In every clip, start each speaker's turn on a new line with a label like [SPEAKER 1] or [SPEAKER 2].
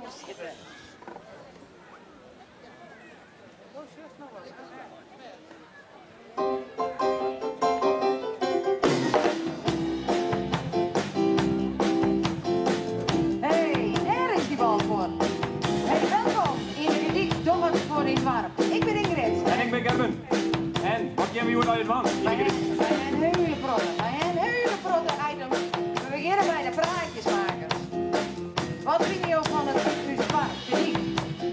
[SPEAKER 1] Sitte. Hey, dêr is dy bal foar. Hey, welkom yn de Gedyk Doch it foar dyn doarp. Ik bin Ingrid.
[SPEAKER 2] En ik bin Gerben. En wat gean we hjoed allegear dwaan yn de Gedyk?
[SPEAKER 1] Wy ha in hiele protte, wy ha in hiele protte items. We begjinne mei de praatjesmakers. Wat fine jo fan it ús doarp Gedyk?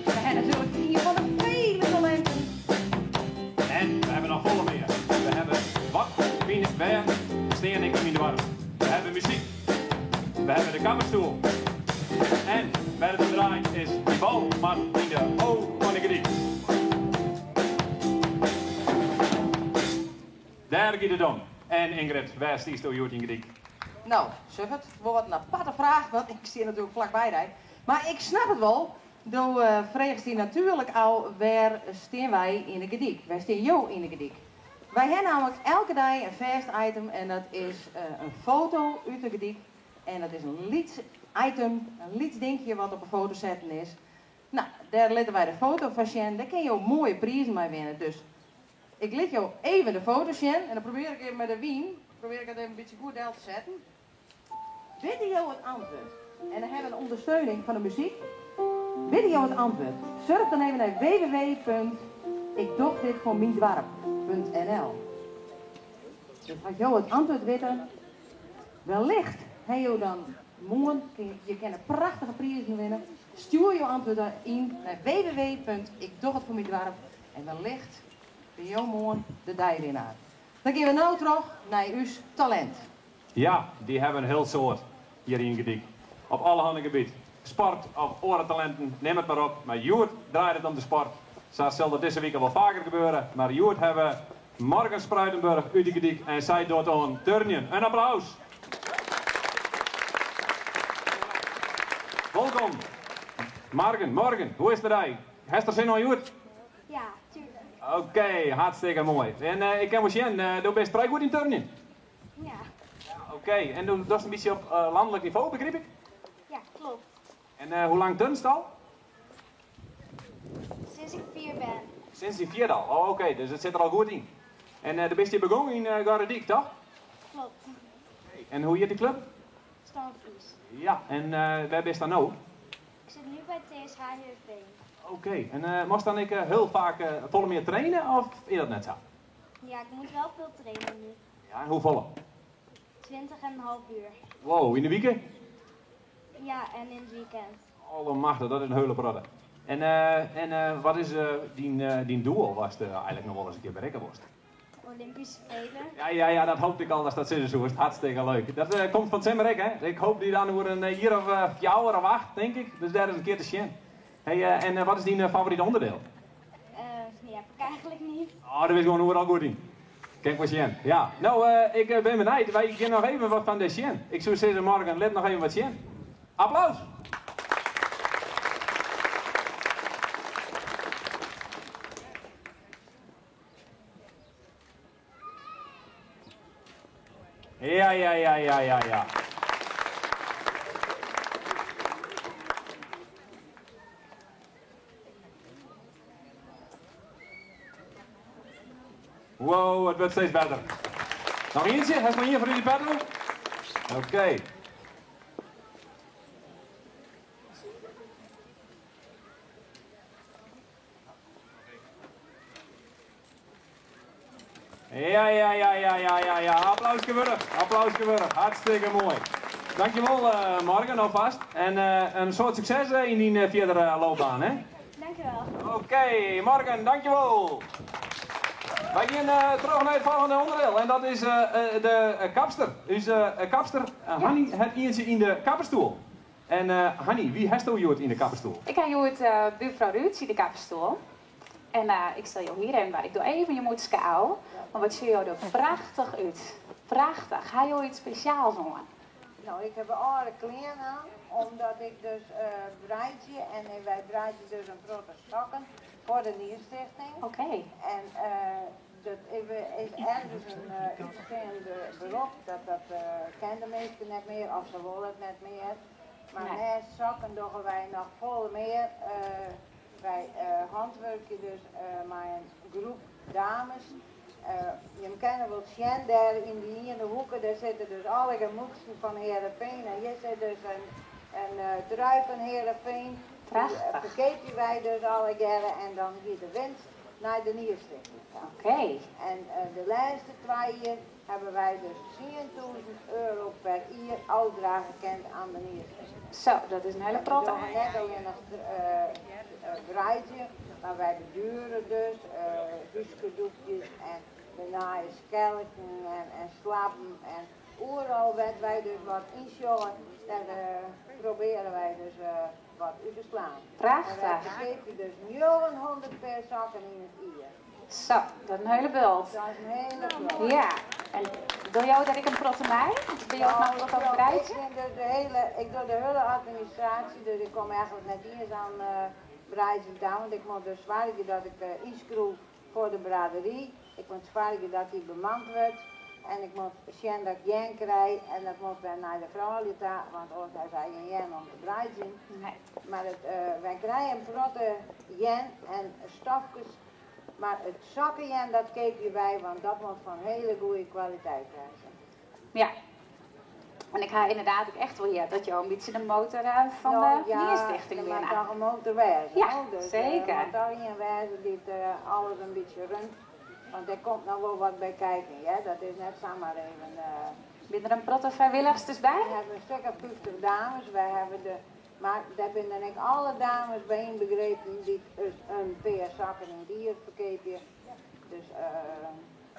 [SPEAKER 1] We ha natuerlik ien fan de fele talinten.
[SPEAKER 2] En we hawwe noch folle mear. We hawwe wat fyn ik wêr stean ik yn myn doarp. We hawwe muzyk. We hawwe de kappersstoel. En wêr it om draait is dy bal moat yn de O fan de Gedyk. Dêr giet it om. En Ingrid, wêr stiesto hjoed yn Gedyk?
[SPEAKER 1] No, Suffert, wol wat in aparte fraach, want ik stean natuerlik flakby dy. Mar ik snap it wol. Do fregest dy natuerlik ôf, wêr stean wy yn de Gedyk? Wêr stean jo yn de Gedyk? Wy ha nammentlik elke dei in fêst item en dat is in foto út de Gedyk. En dat is in lyts item, in lyts dinkje wat op 'e foto setten is. No, dêr litte wy de foto fan sjen. Dêr kinne jo moaie prizen mei winne. Dus ik lit jo even de foto sjen en dan probearje ik even mei de wyn, probearje ik it even in bytsje goed del te setten. Witte jo it antwurd? En dan hawwe we in ûndersteuning fan de muzyk. Witte jo it antwurd? Surf dan even nei www.ikdochditfoormyndoarp.nl Dus as jo it antwurd witte, wellicht ha jo dan moarn, je kinne prachtige prizen winne. Stjoer jo antwurd yn nei www.ikdochitfoormyndoarp en wellicht binne jo moarn de deiwinnaar. Dan gean we no troch nei ús talint.
[SPEAKER 2] Ja, dy hawwe in hiel soad hjir yn Gedyk. Op allerhanne gebiet. Sport of oare talinten, nim it mar op. Mar hjoed draait it om de sport. Sa sil dat dizze wike wol faker gebeure. Mar hjoed hawwe we Morgan Spruitenburg út de Gedyk en sy docht oan turnjen. In applaus! Wolkom Morgan. Morgan, hoe is it mei dy? Hast der sin oan hjoed?
[SPEAKER 3] Ja, tuurlijk.
[SPEAKER 2] Oké, hartstikke moai. En ik kin wol sjen, do bist frij goed yn turnjen.
[SPEAKER 3] Ja.
[SPEAKER 2] Oké, en do dochst in bytsje op lanlik nivo, begryp ik?
[SPEAKER 3] Ja, klopt.
[SPEAKER 2] En hoe lang turnst al?
[SPEAKER 3] Sinds ik 4 ben.
[SPEAKER 2] Sinds dyn fjirde al? Oh, oké, dus it sit der al goed yn. En do bist hjir begûn yn Gorredyk, toch?
[SPEAKER 3] Klopt.
[SPEAKER 2] Oké, en hoe hjit dy klup?
[SPEAKER 3] Stânfries.
[SPEAKER 2] Ja, en wêr bist dan no?
[SPEAKER 3] Ik sit nu by TSH Heerenveen.
[SPEAKER 2] Oké, en moatst dan ek hiel faak folle mear traine of is dat net sa?
[SPEAKER 3] Ja, ik moet wel veel trainen nu.
[SPEAKER 2] Ja, en hoefolle?
[SPEAKER 3] 20 en in half uur.
[SPEAKER 2] Wow, yn de wike?
[SPEAKER 3] Ja, en in het weekend.
[SPEAKER 2] Allemachtig, dat is in hiele protte. En, en wat is dyn, dyn doel watst eigenlik noch wolris in kear berikke wolst?
[SPEAKER 3] Olympische Spelen.
[SPEAKER 2] Ja, ja, ja, dat hoopte ik al datst dat sizze soest. Hartstikke leuk. Dat komt fan 't simmer ek, hè? Ik hoop dy dan oer in jier of fjouwer of acht, tink ik. Dus dêr ris in kear te sjen. Hey, en wat is dyn favorite ûnderdeel?
[SPEAKER 3] Die heb ik eigenlijk niet.
[SPEAKER 2] Oh, dêr bist gewoan oeral goed yn. Kin ik wol sjen. Ja. No, ik bin benijd. Wy gean noch even wat fan dy sjen. Ik soe sizze, Morgan, lit noch even wat sjen. Applaus! Ja, ja, ja, ja, ja, ja. Wow, it wurdt steeds better. Noch ientsje? Hast noch ien foar ús battle? Oké. Ja, ja, ja, ja, ja, ja, ja. Applauske wurdich. Applauske wurdich. Hartstikke moai. Dankjewol, uh, Morgan, alvast. En uh, in soad sukses eh, yn dyn fierdere loopbaan, hè?
[SPEAKER 3] Dankjewel.
[SPEAKER 2] Oké, okay, Morgan, dankjewol. Wy gean uh, troch nei it folgjende ûnderdiel en dat is uh, de kapster. Us kapster Hanny hat ientsje yn de kapperstoel. En Hanny, wie hasto hjoed yn de kapperstoel?
[SPEAKER 4] Ik ha hjoed buurfrou Ruud yn de kapperstoel. En ik stel jo hier even by. Ik doch even jo mûtske ôf. Want wat sjogge jo der prachtich út. Prachtich. Ha jo yts spesjaals oan?
[SPEAKER 5] No, ik haw âlde klean oan, omdat ik dus breidzje en wy breidzje dus in protte sokken foar de Nierstichting.
[SPEAKER 4] Oké.
[SPEAKER 5] En dat is ergens in útsteande berop, dat ken de minsken net mear of se wolle it net mear. Mar
[SPEAKER 4] Nee.
[SPEAKER 5] neist sokken dogge wy noch folle mear. Wy hantwurkje dus mei in groep dames. Jim kinne wol sjen, dêr yn dy iene hoeke, dêr sitte dus allegear mûtsen fan Heerenveen. En hjir sit dus in trui fan Heerenveen. Dy
[SPEAKER 4] Prachtich.
[SPEAKER 5] ferkeapje wy dus allegearre en dan giet de winst nei de Nierstichting ta.
[SPEAKER 4] Oké.
[SPEAKER 5] En de lêste twa jier hawwe wy dus 10,000 euro per jier ôfdrage kind oan de Nierstichting.
[SPEAKER 4] Zo, dat is in hiele
[SPEAKER 5] En we
[SPEAKER 4] protte.
[SPEAKER 5] dogge net allinnich breidzje, mar wy beduere dus húskedoekjes en we naaie skelken en slabben en oeral wêr't wy dus wat ynsjogge, dêr probearje wy dus wat út te slaan. En wy
[SPEAKER 4] Prachtich.
[SPEAKER 5] ferkeapje dus 900 pear sokken yn it jier.
[SPEAKER 4] Zo, dat is in hiele bult.
[SPEAKER 5] Dat is in hiele bult.
[SPEAKER 4] Ja, en dogge jo dêr ek in protte mei? Binne jo ek noch wat oan it breidzjen?
[SPEAKER 5] Ik bin dus de hiele, ik doch de hiele administraasje, dus ik kom eigentlik net iens oan breidzjen ta, want ik moat dus soargje dat ik ynskriuw foar de braderie. Ik moat soargje dat dy bemand wurdt en ik moat sjen dat ik jern krij en dat moat wer nei de froulju ta, want oars ha sy gjin jern om te breidzjen.
[SPEAKER 4] Nee.
[SPEAKER 5] Mar wy krije in protte jern en stofkes, mar it sokkejern dat keapje wy, want dat moat fan hiele goede kwaliteit wêze.
[SPEAKER 4] Ja. En ik ha ynderdaad ek echt wol heard dat jo in bytsje de motor fan
[SPEAKER 5] No,
[SPEAKER 4] de
[SPEAKER 5] ja,
[SPEAKER 4] Nierstichting
[SPEAKER 5] der
[SPEAKER 4] binne.
[SPEAKER 5] moat toch in motor wêze,
[SPEAKER 4] Ja,
[SPEAKER 5] no? Dus,
[SPEAKER 4] zeker.
[SPEAKER 5] der moat toch ien wêze dy't alles in bytsje runt. Want dêr komt noch wol wat by kiken, hear. Dat is net samar even.
[SPEAKER 4] Binne der in protte frijwillichsters by?
[SPEAKER 5] We hawwe in stik of 50 dames. Wy hawwe de, mar dêr binne dan ek alle dames by ynbegrepen dy't dus in pear sokken yn it jier ferkeapje. Dus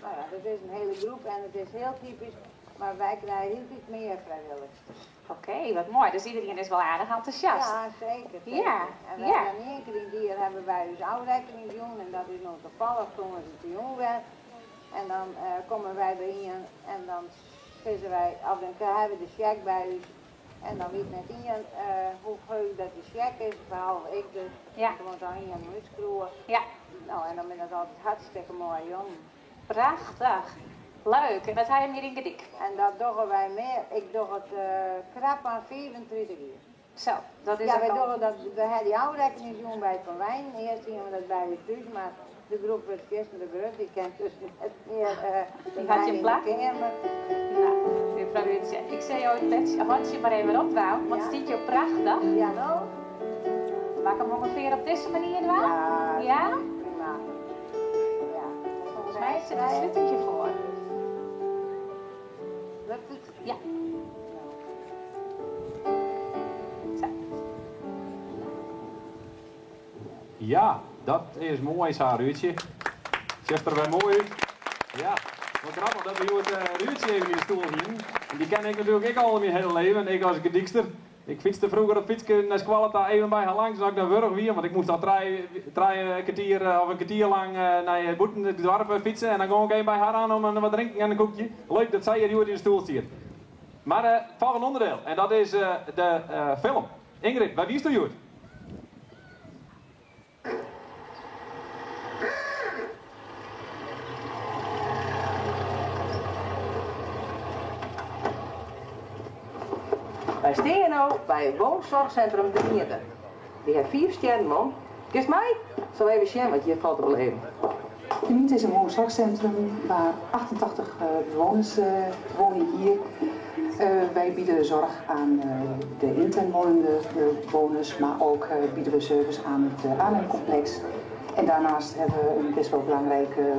[SPEAKER 5] no ja, dat is in hiele groep en it is hiel typysk, mar wy krije hieltyd mear frijwillichsters.
[SPEAKER 4] Oké, wat moai. Dus iderien is wol aardich entûsjast.
[SPEAKER 5] Ja, seker, seker. En wy hawwe ien kear yn it jier hawwe wy ús ôfrekkeningsjûn en dat is no tafallich tongersdeitejûn wer. En dan komme wy byien en dan sizze wy, of dan hawwe we de sjek by ús en dan wit net ien hoe heech dat dy sjek is, behalve ik dus. Want der moat dan ien útskriuwe. No, en dan binne dat altyd hartstikke moaie jûnen.
[SPEAKER 4] Prachtich. Leuk. En dat ha jim hjir yn Garyp?
[SPEAKER 5] En dat dogge wy mear. Ik doch it krap oan 35 jier.
[SPEAKER 4] Zo, dat is
[SPEAKER 5] Ja,
[SPEAKER 4] ek
[SPEAKER 5] wy
[SPEAKER 4] al
[SPEAKER 5] dogge dat, we ha dy ôfrekkeningsjûn by Van Wijnen. Earst hiene we dat by ús thús, mar de groep wurdt fierstente grut. Dy kin dus net mear
[SPEAKER 4] Dy
[SPEAKER 5] by
[SPEAKER 4] hat
[SPEAKER 5] my
[SPEAKER 4] gjin
[SPEAKER 5] yn de
[SPEAKER 4] plak.
[SPEAKER 5] keamer.
[SPEAKER 4] No, juffrou Ruurtsje, ik sil jo it petsje, hotsje mar even opdwaan, want it stiet jo prachtich.
[SPEAKER 5] Ja, no?
[SPEAKER 4] Moat ik him ûngefear op dizze manier dwaan?
[SPEAKER 5] Ja,
[SPEAKER 4] Ja?
[SPEAKER 5] dat is prima. Ja.
[SPEAKER 4] Folgens my sit der in slutinkje foar.
[SPEAKER 5] Lukt it?
[SPEAKER 4] Ja. Sa.
[SPEAKER 2] Ja, dat is moai sa, Ruurtsje. Sjochst der wer moai út. Ja, wat grappich dat we hjoed Ruurtsje even yn de stoel hienen. En dy ken ik natuerlik ek al myn hiele leven, ik as Gerdykster. Ik fytste froeger op fytske nei skoalle ta even by har langs as ik dan wurch wie, want ik moast al trije kertier of in kertier lang nei bûten it doarp fytse en dan gong ik even by har oan om in wat drinken en in koekje. Leuk dat sy hjir hjoed yn de stoel stiet. Mar it folgjende ûnderdeel en dat is de film. Ingrid, wêr wiesto hjoed?
[SPEAKER 1] Wy steane no by it woonzorgcentrum De Miente. Dy hat 5 stjerren wûn. Kinst mei? Sille we even sjen wat hjir falt te beleven.
[SPEAKER 6] De Miente is in woonzorgcentrum waar 88 bewoners wonen hier. Wij bieden zorg aan de intern wonende bewoners, maar ook bieden we service aan het aanneemcomplex. En daarnaast hebben we een best wel belangrijke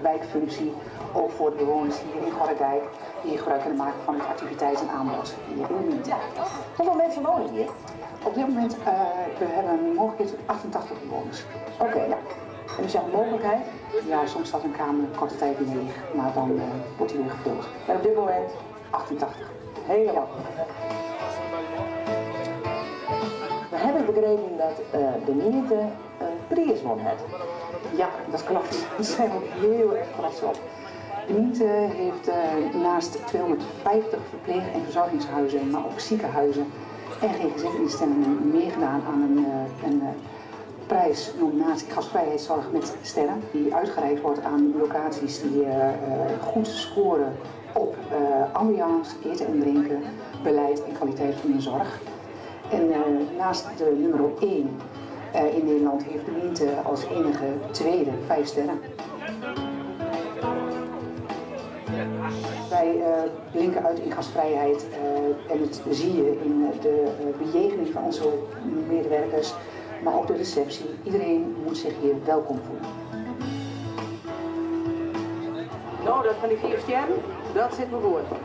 [SPEAKER 6] wijkfunctie, ook voor de bewoners hier in Gorredijk, die gebruik kunnen maken van het activiteitenaanbod hier in de Miente.
[SPEAKER 1] Ja. Hoeveel mensen wonen hier?
[SPEAKER 6] Op dit moment we hebben een mogelijkheid tot 88 bewoners.
[SPEAKER 1] Oké.
[SPEAKER 6] Ja.
[SPEAKER 1] En u zegt mogelijkheid?
[SPEAKER 6] Ja, soms staat een kamer korte tijd leeg, maar dan wordt die weer gevuld.
[SPEAKER 1] En op dit moment?
[SPEAKER 6] 88.
[SPEAKER 1] Helemaal. We hebben begrepen dat de Miente een prijs won heeft.
[SPEAKER 6] Ja, dat klopt. Daar zijn we ook heel erg trots op. De Miente heeft naast 250 verpleeg- en verzorgingshuizen, maar ook ziekenhuizen en G G Z-instellingen meegedaan aan een prijsnominatie gastvrijheidszorg met sterren, die uitgereikt wordt aan locaties die goed scoren op ambiance, eten en drinken, beleid en kwaliteit van de zorg. En naast de nummer 1 in Nederland heeft de Miente als enige tweede 5 sterren. Wij blinken uit in gastvrijheid en dat zie je in de bejegening van onze medewerkers, maar ook de receptie. Iedereen moet zich hier welkom voelen.
[SPEAKER 1] Nou, dat van die 4 sterren, dat zit me goed.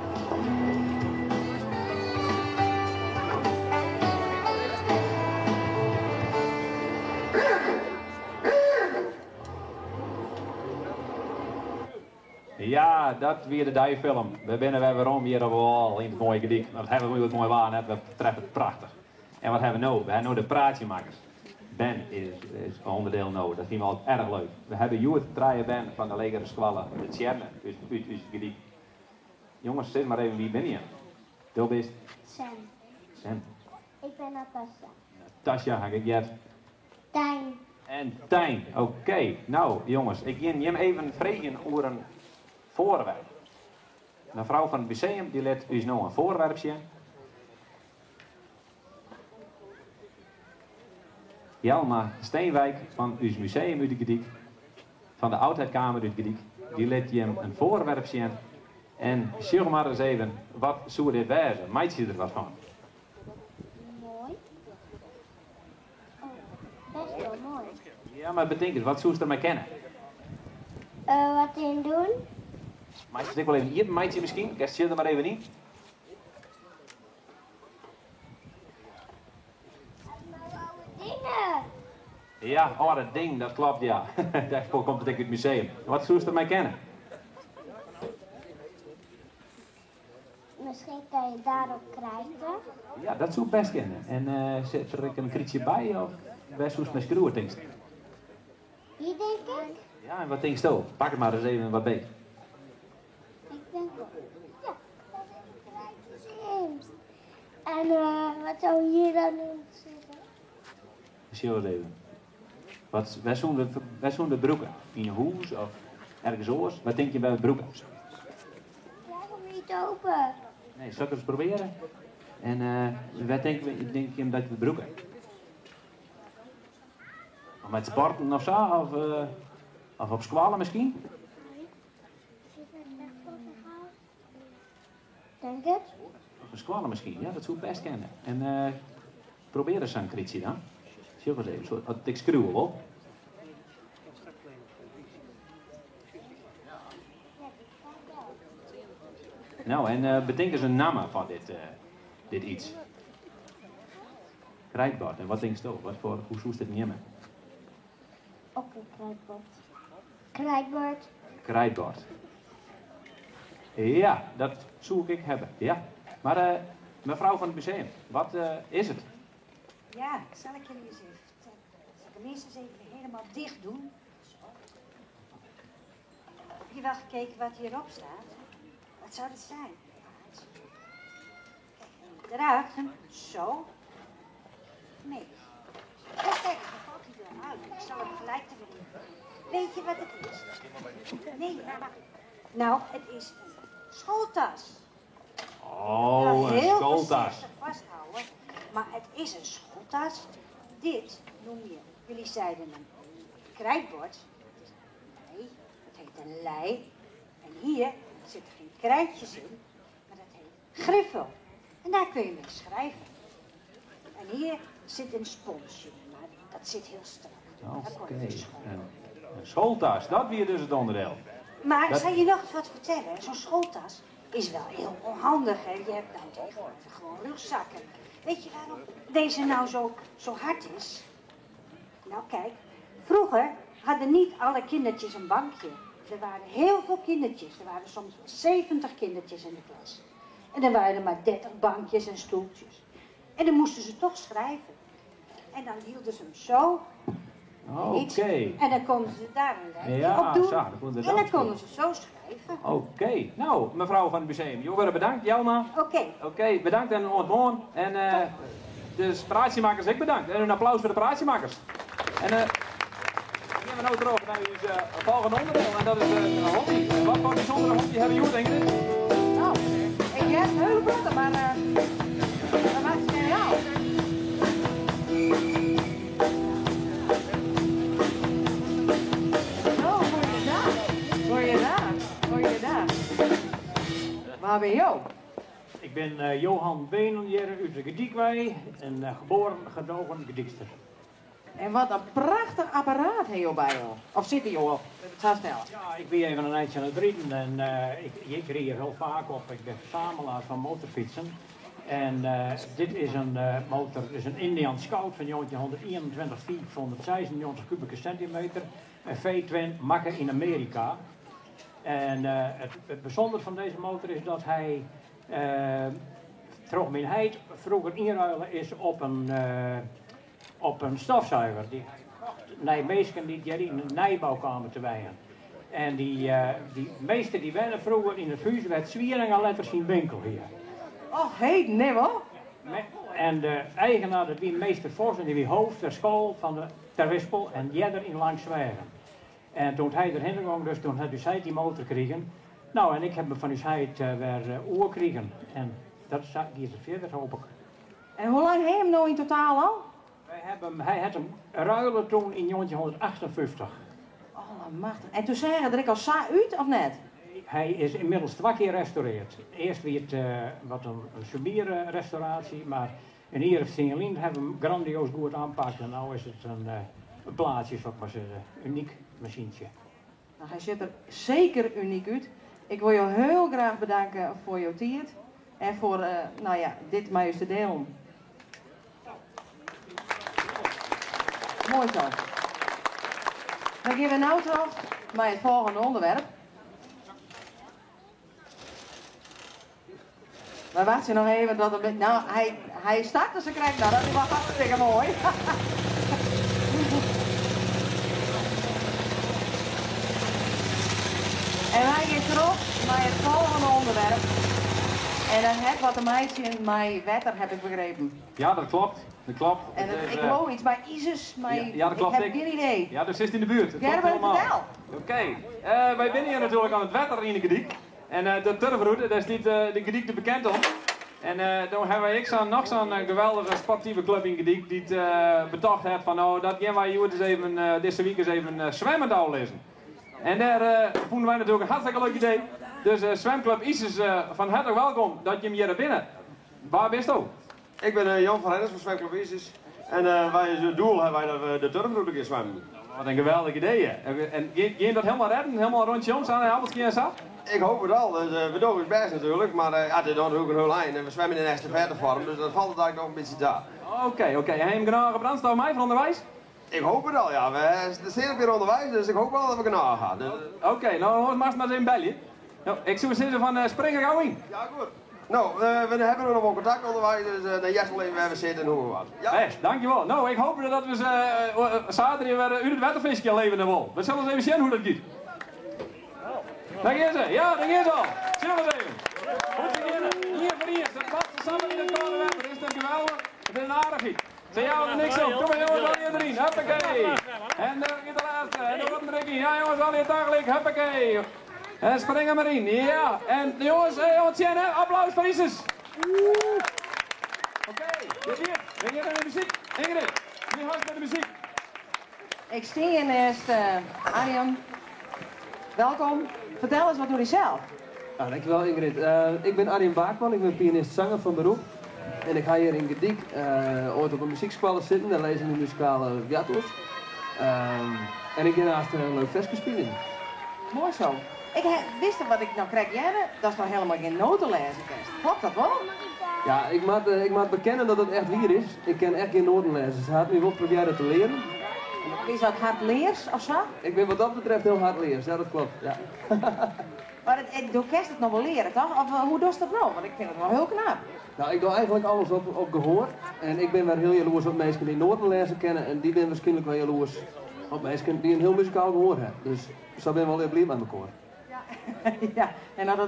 [SPEAKER 2] Ja, dat wie de dijfilm. We binnen weer werom hier op al in het mooie gedicht. Dat hebben we het mooi waar net. We treffen het prachtig. En wat hebben we nu? We hebben nu de praatjemakers. Ben is onderdeel nou. Dat vinden we altijd erg leuk. We hebben Joert Draaien Ben van de Legere Squallen, de Tjerne, uit het gedicht. Jongens, zeg maar even, wie ben je? Du bist?
[SPEAKER 3] Sam.
[SPEAKER 2] Sam.
[SPEAKER 3] Ik ben Natasja.
[SPEAKER 2] Natasja, ga ik jet.
[SPEAKER 3] Tijn.
[SPEAKER 2] En Tijn, oké. Nou, jongens, ik ga je even vragen over een voorwerp. Mevrouw van het museum die let u nou een voorwerpje. Jelma Steenwijk van uw museum uit de Gediek, van de Oudheidkamer uit de Gediek, die let je een voorwerp zien. En zeg maar eens even, wat zou dit wezen? Maakt je er wat van?
[SPEAKER 3] Mooi. Oh, best wel mooi.
[SPEAKER 2] Ja, maar bedenk eens, wat zou ze ermee kennen?
[SPEAKER 3] Wat in doen?
[SPEAKER 2] Maakt je het ook wel even hier, maakt je misschien? Kerst je er maar even in.
[SPEAKER 3] Dingen.
[SPEAKER 2] Ja, oh, dat ding, dat klopt, ja. Daarvoor komt het uit het museum. Wat zou ze ermee kennen?
[SPEAKER 3] Misschien kan je daarop krijten.
[SPEAKER 2] Ja, dat zou best kunnen. En zit er een krietje bij of waar zou ze mee schroeven, denk je?
[SPEAKER 3] Hier denk ik.
[SPEAKER 2] Ja, en wat denk je? Pak het maar eens even wat beter.
[SPEAKER 3] Ik denk wel. Ja, daar zitten krijtjes in. En wat zou hier dan in zitten?
[SPEAKER 2] Zie eens even. Wat, waar zoen de broeken? In je hoes of ergens oors? Wat denk je bij de broeken?
[SPEAKER 3] Ik krijg hem niet open.
[SPEAKER 2] Nee, zal ik het eens proberen? En waar denk je dat we broeken? Of met sporten of zo? Of op squalen misschien?
[SPEAKER 3] Denk het?
[SPEAKER 2] Op een squalen misschien, ja, dat zou ik best kennen. En probeer eens zo'n krietje dan. Zie eens even, zo, ik schreeuw op. Nou, en bedenk eens een naam van dit iets. Krijtbord. En wat denk je? Hoe zoest het nemen?
[SPEAKER 3] Ook een krijtbord. Krijtbord.
[SPEAKER 2] Krijtbord. Ja, dat zoek ik hebben. Ja. Maar mevrouw van het museum, wat is het?
[SPEAKER 7] Ja, zal ik jullie eens even vertellen. Zal ik hem eerst eens even helemaal dicht doen? Zo. Heb je wel gekeken wat hierop staat? Wat zou dat zijn? Kijk, en draagt hem zo. Nee. Oh, kijk, dan valt hij eruit. Ik zal hem gelijk erin. Weet je wat het is? Nee, maar... Nou, het is een schooltas.
[SPEAKER 2] Oh,
[SPEAKER 7] Nou,
[SPEAKER 2] een
[SPEAKER 7] heel
[SPEAKER 2] schooltas.
[SPEAKER 7] voorzichtig vasthouden, maar het is een schooltas. Dit noem je, jullie zeiden een krijtbord. Nee, het heet een lei. En hier zitten geen krijtjes in, maar dat heet griffel. En daar kun je mee schrijven. En hier zit een sponsje in, maar dat zit heel strak. Daar kon je
[SPEAKER 2] Oké,
[SPEAKER 7] mee school.
[SPEAKER 2] een schooltas, dat weer dus het onderdeel.
[SPEAKER 7] Maar
[SPEAKER 2] Dat
[SPEAKER 7] zal je nog eens wat vertellen? Zo'n schooltas is wel heel onhandig, hè? Je hebt nou tegenwoordig gewoon rugzakken. Weet je waarom deze nou zo hard is? Nou kijk, vroeger hadden niet alle kindertjes een bankje. Er waren heel veel kindertjes. Er waren soms wel 70 kindertjes in de klas. En er waren er maar 30 bankjes en stoeltjes. En dan moesten ze toch schrijven. En dan hielden ze hem zo. Iets.
[SPEAKER 2] Oké.
[SPEAKER 7] En dan konden ze daar een lijntje
[SPEAKER 2] Ja,
[SPEAKER 7] op doen.
[SPEAKER 2] zo, dan konden ze
[SPEAKER 7] En dan
[SPEAKER 2] dat
[SPEAKER 7] konden
[SPEAKER 2] doen.
[SPEAKER 7] ze zo schrijven.
[SPEAKER 2] Oké. Nou, mevrouw van het museum, jullie bedankt. Jelma.
[SPEAKER 7] Oké.
[SPEAKER 2] Oké, bedankt en ontmoet. En de praatjemakers, ik bedankt. En een applaus voor de praatjemakers. En dan gaan we nou terug naar uw volgende onderdeel. En dat is een hobby. En wat voor bijzondere hobby hebben jullie, denk ik?
[SPEAKER 1] Nou, ik heb een hele grote, maar dat maakt niet uit. jo?
[SPEAKER 8] Ik bin Johan Benen hjir út de Gerdyk wei en geboren gedogen Gerdykster.
[SPEAKER 1] En wat in prachtich apparaat ha jo by jo. Of sitte jo op? Sa snel.
[SPEAKER 8] Ja, ik wie even in eintsje oan it riden en ik ried hjir hiel faak op. Ik bin verzamelaar fan motorfytsen. En dit is in motor, is in Indian Scout fan njoggentjinhûndertienentweintich, 596 kubike sentimeter, in V-twin, makke yn Amearika. En it bysûnder fan dizze motor is dat hy troch myn heit froeger ynruile is op in op in stofzuiger. Dy hy kocht nei minsken dy't hjir yn de nijbou kamen te wenjen. En dy dy meester dy wenne froeger yn it hús wêr't Swierenga letter syn winkel hie.
[SPEAKER 1] Och heden, nee wol?
[SPEAKER 8] En de eigenaar dat wie meester Vos en dy wie hoofd der school fan de Terwispel en earder yn Langsweagen. En doe't hy der hinne gong, dus toen hat ús heit dy motor krigen. Nou, en ik heb 'm fan ús heit wer oerkrigen. En dat sa giet it fierder, hoop ik.
[SPEAKER 1] En hoe lang ha je 'm no yn totaal al?
[SPEAKER 8] Wy hawwe 'm, hy hat 'm ruile toen yn njoggentjinhûndertachtenfyftich.
[SPEAKER 1] Allemachtich. En toen seach er der ek al sa út, of net?
[SPEAKER 8] Hy is ynmiddels twa kear restaureard. Earst wie it wat in summiere restauraasje, mar in jier of tsien lyn hawwe we 'm grandioos goed oanpakt en no is it in plaatsje, soe ik mar sizze. Unyk masyntsje.
[SPEAKER 1] No, hy sjocht der seker unyk út. Ik wol jo hiel graach bedanke foar jo tiid en foar, no ja, dit mei ús te delen. Moai sa. Dan gean we no troch mei it folgjende ûnderwerp. We wachtsje noch even dat er. No, hy, hy startte se krekt, no, dat is wol hartstikke moai. En wy gean troch mei it folgjende ûnderwerp. En dat hat wat te meitsjen mei wetter, heb ik begrepen.
[SPEAKER 2] Ja, dat klopt. Dat klopt.
[SPEAKER 1] En het, ik geloof iets mei Isis, mei,
[SPEAKER 2] ja, dat klopt.
[SPEAKER 1] Ik heb gjin idee.
[SPEAKER 2] Ja, do sitst yn de buert.
[SPEAKER 1] Gerben, fertel.
[SPEAKER 2] Oké, wy binne hjir natuerlik oan it wetter yn de Gerdyk. En de Turfroute, dêr stiet de Gerdyk der bekend om. En no hawwe wy ek sa'n, noch sa'n geweldige sportive klup yn Gerdyk dy't betocht hat fan no, dat gean wy hjoed ris even, dizze wike ris even swimmend ôflizzen. En dêr fûnen wy natuerlik in hartstikke leuk idee. Dus Zwemclub Isis, fan hertlik welkom dat jim hjirre binne. Wa bisto?
[SPEAKER 9] Ik bin Jan van Hennis fan Zwemclub Isis en wy as doel hawwe wy dat we de Turfroute gean swimmen.
[SPEAKER 2] Wat in geweldich idee hè. En gean jim dat helemaal redden? Helemaal rondje om sa nei Appelskea en sa?
[SPEAKER 9] Ik hoop it al. Dus we dogge ús bêst natuerlik, mar ja, it is natuerlik in hiel ein en we swimme yn in estafettefoarm, dus dat falt it eigentlik noch in bytsje ta.
[SPEAKER 2] Oké, oké. En ha jim genôch brandstof mei foar ûnderweis?
[SPEAKER 9] Ik hoop it al, ja. We stean op hjir ûnderweis, dus ik hoop al dat we genôch ha.
[SPEAKER 2] Oké, no oars moatst mar ris even belje. No, ik soe sizze fan spring er gau yn.
[SPEAKER 9] Ja, goed. No, we hawwe noch wol kontakt ûnderweis, dus dan hearst wol even wêr we sitte en hoe en wat. Ja.
[SPEAKER 2] Bêst, dankjewol. No, ik hoop dat we se saterdei wer út it wetter fiskje, levende wol. We sille ris even sjen hoe't dat giet. Daar gean se, ja, daar gean se al. Sjen ris even. Hoe't se geane. Ien foar ien. Se patse samar yn it kâlde wetter. Is dat geweldich? It is in aardichheid. Se jouwe der niks om. Kom mar jonges, allegear deryn. Huppakee. En dêr giet de lêste. En de oaren der ek yn. Ja jonges, allegear tagelyk. Huppakee. En spring er mar yn. Ja. En de jonges, oant sjen hè. Applaus foar Isis. Oké, dit wie it. We gean nei de muzyk. Ingrid, wie hast mei de muzyk?
[SPEAKER 1] Ik stean hjir neist Arjen. Welkom. Fertel ris wat oer dysels.
[SPEAKER 10] Nou, dankjewel Ingrid. Ik bin Arjen Baakman, ik bin pianist-sanger fan beroep. En ik ha hjir yn Gerdyk oait op in muzykskoalle sitten, dêr lizze myn muzikale woartels. En ik gean aanst in leuk ferske spyljen.
[SPEAKER 1] Moai sa. Ik wist wat ik no krekt hearde, datst noch helemaal gjin noten lêze kinst. Klopt dat wol?
[SPEAKER 10] Ja, ik moat bekennen dat dat echt wier is. Ik kin echt gjin noaten lêze. Se hat my wol probearre te learen.
[SPEAKER 1] Is dat hardleers of sa?
[SPEAKER 10] Ik bin wat dat betreft hiel hardleers, ja dat klopt. Ja.
[SPEAKER 1] Mar do kinst it noch wol leare, toch? Of hoe dochst dat no? Want ik fyn it wol hiel knap.
[SPEAKER 10] Nou, ik doch eigentlik alles op gehoar. En ik bin wer hiel jaloers op minsken dy't noaten lêze kinne. En dy binne wierskynlik wer jaloers op minsken dy't in hiel muzikaal gehoar hawwe. Dus sa binne we allegear bliid mei mekoar.
[SPEAKER 1] Ja, en as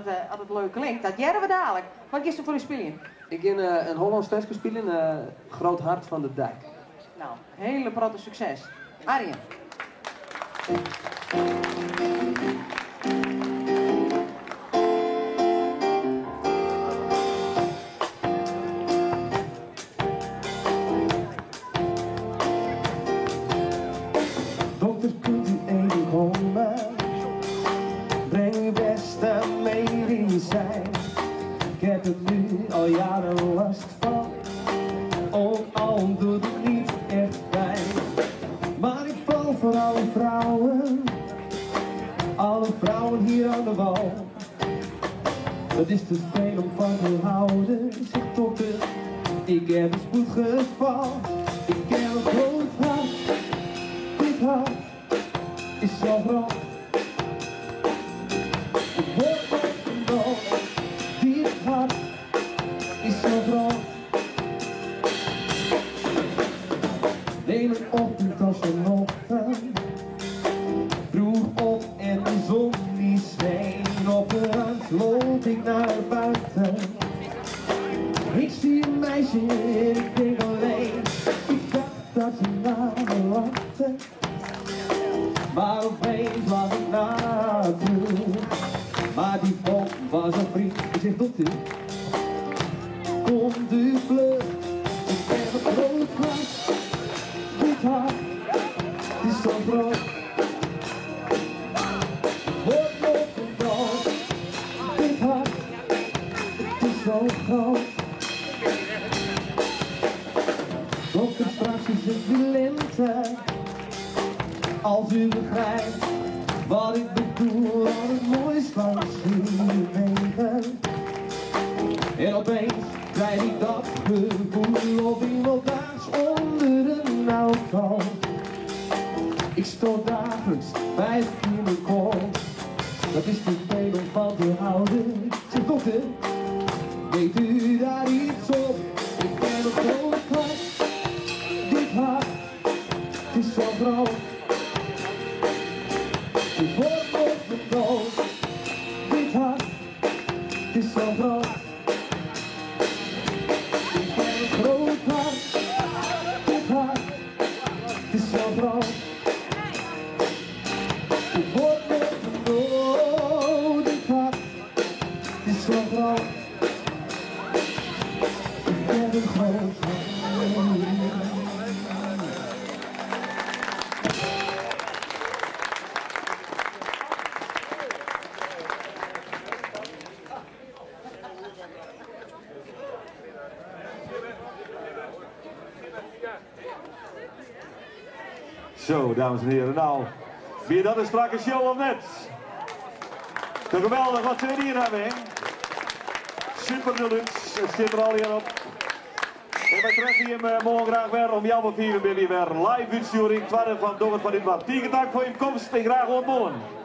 [SPEAKER 1] it leuk klinkt, dat hearre we dalik. Wat giest do foar ús spyljen?
[SPEAKER 10] Ik gean in Hollânsk ferske spyljen, Groot Hart van de Dijk.
[SPEAKER 1] Nou, hiele protte sukses. Arjen.
[SPEAKER 10] Dokter, kunt u even komen? Breng uw beste medicijn. Ik heb er nu al jaren last van. Ook al doet het niet echt pijn. Maar ik val voor alle vrouwen. Alle vrouwen hier aan de wal. Het is te veel om van te houden, zegt dokter. Ik heb een spoedgeval. Ik heb een groot hart. Dit hart is zo groot. Ik word op Dit hart is zo groot. Neem een ochtend als vanochtend. Vroeg op en de zon die scheen. Op de rand loop ik naar buiten. Ik zie een meisje en ik denk alleen. Ik dacht dat ze naar me lachte. Maar opeens lag ik naartoe. Maar die boom was een vriend. Ik zeg dokter, komt u vlug. Ik heb een groot hart. Dit hart is zo groot. Word nog een dood. Dit hart, het is zo groot. Dokter, straks is het weer lente. Als u begrijpt wat ik bedoel, wat het mooist langs uw wegen. En opeens krijg ik dat gevoel of iemand daags onder een auto. Ik stoot dagelijks 15 mijn kop. Dat is te veel om van te houden. Zeg dokter, weet u daar iets op? Ik ben een groot hart, dit hart, het is zo groot. Ik word op mijn dood, dit hart, het is zo groot. Ik ben een groot hart, dit hart, het is zo groot. Ik word op mijn dood, dit hart, het is zo groot. Ik ben een groot hart.
[SPEAKER 11] Zo, dames en heren, nou, wie dat een strakke show of net? Toch geweldig wat ze hier hebben, hè? Super deluxe, het zit er al hier op. En wij treffen je hem morgen graag weer om jou 4 uur weer live uitsturing, tweede van Doggert van Utrecht. Tegen dank voor je komst en graag ontmoeten.